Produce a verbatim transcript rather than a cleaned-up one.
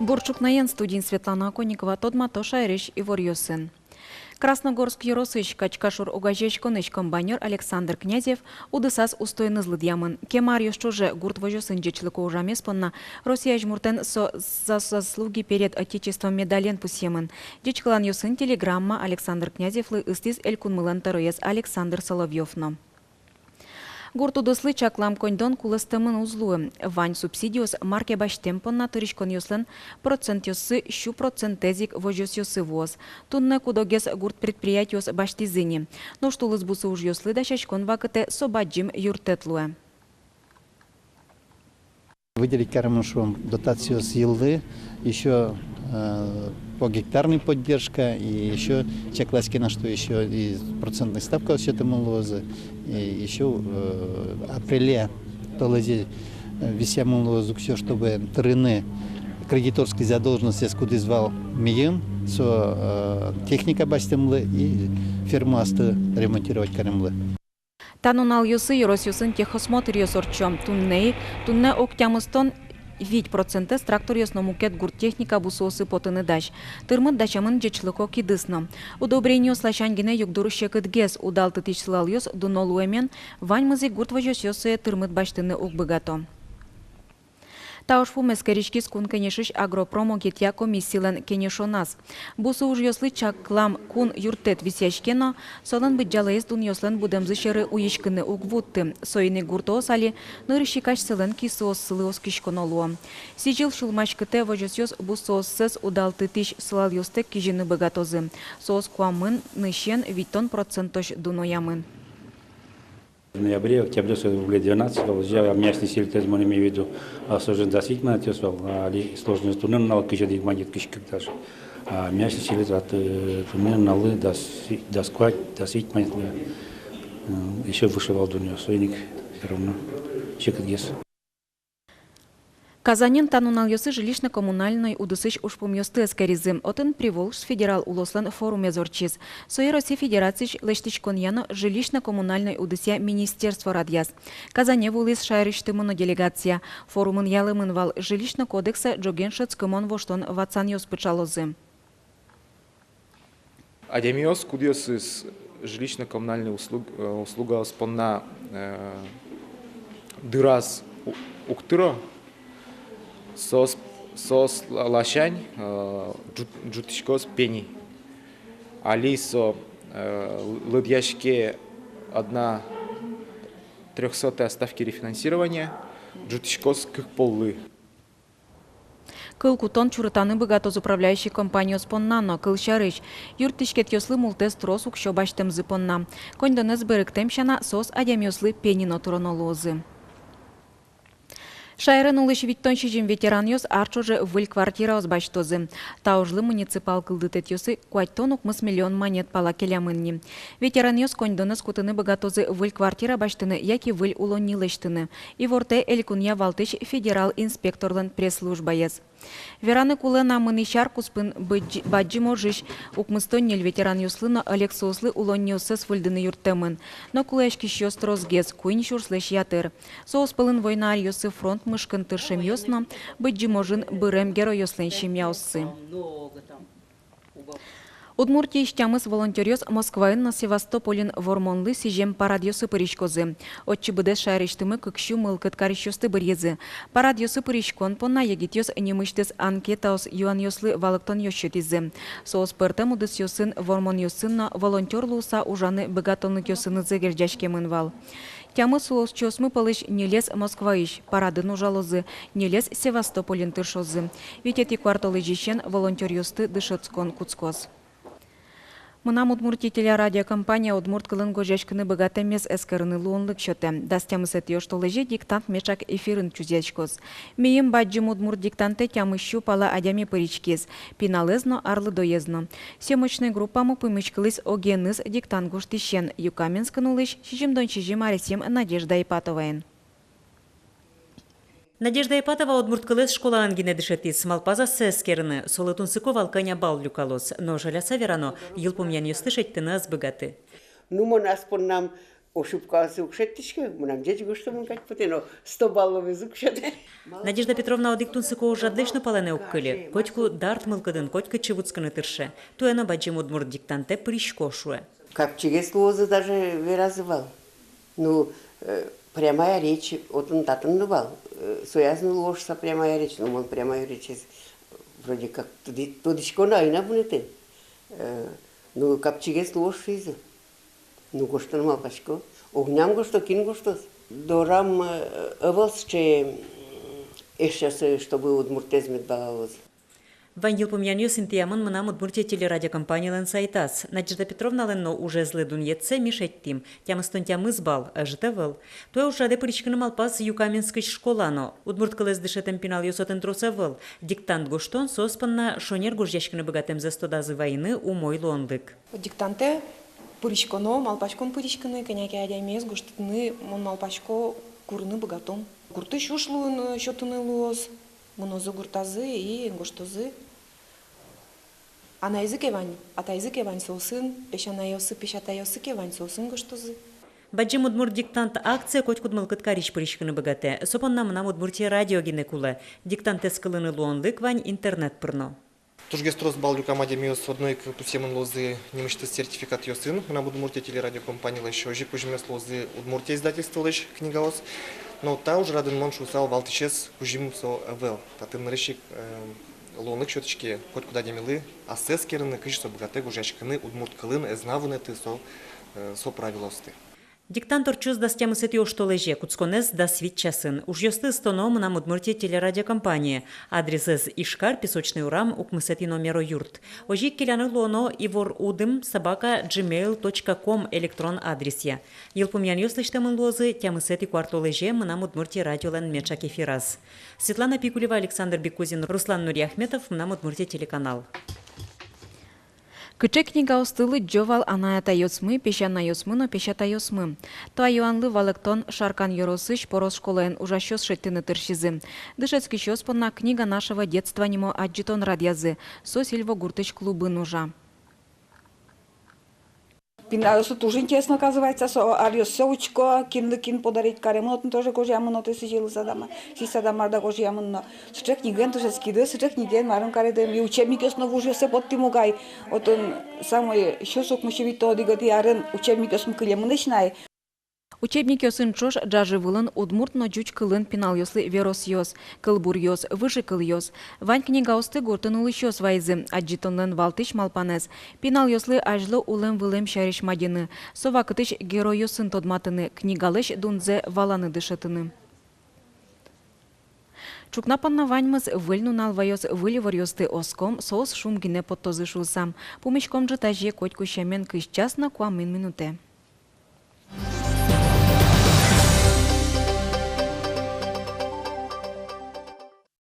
Бур ӵукнаен, студиын Светлана Оконникова. Тодмато шаерысь иворъёсын. Красногорск ёросысь Качкашур огазеяськонысь комбайнёр Александр Князев удысаз устоеныз лыдъямын. Кема аръёс ӵоже гурт возёсын ӟечлыко ужамез понна Россия азьмуртэн со «За заслуги перед Отечеством» медален пусъемын. Ӟечкыланъёсын телеграмма Александр Князевлы ыстӥз Элькунмылэн тӧроез Александр Соловьёв но. Гурт удыслы чаклам коньдон кулэстэмын уз луы. Вань субсидиос мар ке басьтэм понна тырыськонъёслэн процентъёссы сю процентэз ик возёсъёсы вуоз. Туннэ куд-огез гурт предприятиос басьтӥзы ни. Нош тулыс бусы ужъёслы дасяськон вакытэ со бадӟым юрттэт луэ. Выделить каремын, шуом, дотациос йыллы, ещё, э, погектарной поддержка, и ещё чаклаське на, что ещё и процентной ставкаос сётэмын луозы, и ещё, э, апреле толэзе, э, висъямын луоз уксё, чтобы тырыны кредиторской задолженностез, кудӥз вал миым, со, э, техника басьтэмлы и фермаосты ремонтировать каремлы. Та нуналъёсы ёросъёсын техосмотръёс ортчо. Туннэ ик, туннэ ог тямыстон вить процентэз тракторъёс но мукет гурт техника бусыосы потыны дась. Тырмыт дасямын ӟечлыко кидыс но. Удобрениос ласянь гинэ югдур секытгес, удалтытӥсь сылалъёс дуно луэмен, ваньмыз ик гурт возёсъёс сое тырмыт басьтыны уг быгато. Та ужпум эскериськиз Кун Кенешысь агропром огетъя комиссилэн кенешоназ. Бусы ужъёслы чаклам кун юрттэт висъяське но, солэн быдӟалаез дунъёслэн будэмзы сьӧры уйиськыны уг вутты. Соин ик гуртоос али нырысь ик асьсэлэн кисыоссылы оскиськоно луо. Сӥзьыл сюлмаськытэ возёсъёс бусыоссэс удалтытӥсь сылалъёстэк кизьыны быгатозы. Соос куамынысен витьтон процентозь дуноямын. В ноябре, октябре со рублей двенадцать вал, я мячный селитрез, мон имею в виду, а, сложность дас вить манетъёс вал, а али сложность туннэ нунал кызь одӥг манет, кызь кык даже. А мячный селитр, а, туннэ нуналлы дас, дас куать, дас вить манет, э, ещё выше вал дунъёс, соин ик всё равно секытгес. Казаньын та нуналъёсы жилищно-коммунальной удысысь ужпумъёсты эскеризы. Отын Приволжск федерал улослэн форумез ортчиз. Сое Россия Федерациысь лэсьтӥськонъя но жилищно-коммунальной удысъя министерство радъяз. Казане вуылӥз шаерысьтымы но делегация. Форумын ялэмын вал жилищной кодексэ ӝоген шӧдскымон воштон-ватсанъёс пыӵалозы. Адямиос, кудъёсыз жилищно-коммунальной услуг-, э, услугаос понна, э, дыраз у-, уг тыро, соос, соос ла-, ласянь, э, ӝут-, ӝутӥськоз пени. Али со, э, лыдъяське одна трёхсотая ставки рефинансирования, ӝутӥськоз кык поллы. Кыл кутон чурытаны быгатоз управляющий компаниос понна но. Кылсярысь, юрттӥськетъёслы мултэс трос уксё басьтэмзы понна. Коньдонэз берыктэм сяна, соос адямиослы пени но тыроно луозы. Шаерын улӥсь витьтон сизьым ветеранъёс ар ӵоже выль квартираос басьтозы. Та ужлы муниципал кылдытэтъёсы куатьтон укмыс миллион манет пала келямын ни. Ветеранъёс коньдонэз кутыны быгатозы выль квартира басьтыны яке выль улонни лэсьтыны, ивортэ элькунъя валтӥсь федерал инспекторлэн пресс-службаез. Вераны кулэ на, мынӥсь ар куспын бадӟ-, Бадӟым ожысь укмыстон ньыль ветеранъёслы но ӧлексоослы улонниоссэс выльдыны юрттэмын. Но кулэяськисьёс тросгес, куинь сюрслэсь ятыр. Соос пӧлын война аръёсы фронт мышкын тыршемъёс но Быдӟым ожын бырем геройёслэн семьяоссы. Удмуртиысь тямыс волонтёръёс Москваын но Севастополын Вормонлы сӥзем парадъёсы пыриськозы. Отчы быдэс шаерысьтымы кык сю мылкыд карисьёсты быръизы. Парадъёсы пыриськон понна егитъёс нимысьтыз анкетаос юанъёслы валэктонъёс сётӥзы. Соос пӧртэм удысъёсын, вормонъёсын но волонтёр луыса ужаны быгатонлыкъёсынызы герӟаськемын вал. Тямыс улосчиосмы пӧлысь ньылез Москваысь, парадын ужалозы, ньылез Севастополын тыршозы. Витетӥ куартолэзьысен волонтёръёсты дышетскон кутскоз. «Мынам Удмуртие» телерадиокомпания удмурт кылын гожъяськыны быгатэмез эскерыны луонлык сётэ. Дас тямысэтӥ оштолэзе диктант меӵак эфирын чузъяськоз. Мийым «Бадӟым удмурт диктантэ» тямыс сю пала адями пыриськиз, пиналэз но, арлыдоез но. Съёмочной группамы пумиськылӥз огеныз диктант гожтӥсен, Юкаменскын улӥсь сизьымдон сизьым аресъем Надежда Ипатоваен. Надежда Ипатова удмурт кылэз школаын гинэ дышетӥз, малпаз ассэ эскерыны, солы тунсыко вал, кӧня балл люкалоз, но, жаляса верано, йылпумъянъёсты шедьтыны ӧз быгаты. Ну, мон ас поннам Ошибкаосы уг шедьтӥськы, мынам ӟеч гожтэмын кадь потэ но, сто балловез уг сётэ. Надежда Петровна одӥг тунсыко ужрадлэсь но палэнэ уг кыльы. Котьку дарт мылкыдын котькытчы вутскыны тырше. Туэ но бадӟым удмурт диктантэ пырисько, шуэ. Капчигес луозы даже, веразы вал. Ну, э, прямая речь отын-татын но вал. Э, сояз но луоз шуса прямая речь, но мон прямая речез вроде как тоды-, тодӥсько но, ӧй на вунэты. Э, ну, капчигес луоз шуизы. Ну, гожтыны малпасько. Огнам гожто, кин гожтоз. Дорам, э, ӧвӧл сыӵе, м, эшъёсы, чтобы удмуртэз мед валалозы. Вань йылпумъянъёс интыямын «Мынам Удмуртие» телерадиокомпаниялэн сайтаз. Надежда Петровналэн но ужезлы дунъетсэ ми шедьтӥм. Тямыстон тямыс балл, ӧжыт ӧвӧл. Туэ ужрадэ пыриськыны малпаз Юкаменскысь школа но. Удмурт кылэз дышетэм пиналъёс отын трос ӧвӧл. Диктант гожтон соос понна шонер гожъяськыны быгатэмзэс тодазы вайыны умой луонлык. Диктантэ пыриськоно, малпаськон пыриськыны, кӧня ке адямиез гожтэтыны, мон малпасько, курыны быгатом. Гуртысь уж луыны, сётыны луоз, мынозы гуртазы и гожтозы. Анайзы ке вань, атайзы ке вань, соосын, песянайёссы, песятайёссы ке вань, соосын гожтозы. Бадӟым удмурт диктант акцие котькуд мылкыд карись пыриськыны быгатэ. Со понна «Мынам Удмуртие» радио гинэ кулэ. Диктантэз кылыны луонлык вань интернет пыр но. Тужгес трос балл люкам адямиос одно ик пусъемын луозы нимысьтыз сертификатъёсын «Мынам Удмуртие» телерадиокомпаниялэсь. Озьы ик кузьымъёс луозы «Удмуртия» издательстволэсь книгаос. Но та ужрадын, мон шуысал, валтӥсез кузьым со ӧвӧл. Татын нырысь ик, э, луонлык сётӥське котькуд адямилы ассэ эскерыны, кызьы со быгатэ гожъяськыны удмурт кылын, ӧз на вунэты со, э, со правилоосты. Диктант ортчоз дас тямысэтӥ оштолэзе, кутсконэз дас вить часын. Ужъёсты ыстоно «Мынам Удмуртие» телерадиокомпание. Адресэз: Ижкар, Песочный урам, укмысэтӥ номеро юрт. Озьы ик келяны луоно ивор удм собака джимейл точка ком электрон адресъя. Йылпумъянъёс лэсьтэмын луозы тямысэтӥ куартолэзе «Мынам Удмуртие» радиолэн меӵак эфираз. Светлана Пикулева, Александр Бекузин, Руслан Нуриахметов, «Мынам Удмуртие» телеканал. Кыӵе книгаосты лыдӟо вал анай-атайёсмы, песянайёсмы но песятайёсмы? Та юанлы валэктон Шаркан ёросысь Порос школаын ужасьёс шедьтыны тыршизы. Дышетскисьёс понна «Книга нашего детства» нимо адӟытон радъязы. Со Сильво гуртысь клубын ужа. Пиналъёслы туж интересно, оказывается, со аръёссэ учко, кинлы кин подарить каремын, отын тоже гожъямын, отын сӥзьылыса да ма-, сӥзьыса да мар да гожъямын но. Сыӵе книгаен дышетскиды, сыӵе книгаен марым кариды, и учебникъёс но вужъёссэ поттӥм угай. Отын самой сюрс укмыссю витьтон одӥгетӥ арын учебникъёсмы кылемын эшшо на. Учебникъёсын ӵош ӝажы вылын удмурт но ӟуч кылын пиналъёслы веросъёс, кылбуръёс, выжыкылъёс. Вань книгаосты гуртын улӥсьёс вайизы. Адӟытонлэн валтӥсь малпанэз — пиналъёслы азьло улэм-вылэм сярысь мадьыны, со вакытысь геройёсын тодматыны, книгалэсь дунзэ валаны дышетыны. Ӵукна понна ваньмыз. Выль нунал ваёз выль иворъёсты оском, соос шум гинэ поттозы шуыса. Пумиськом ӝытазе, котьку сямен, кызь час но куамын минутэ.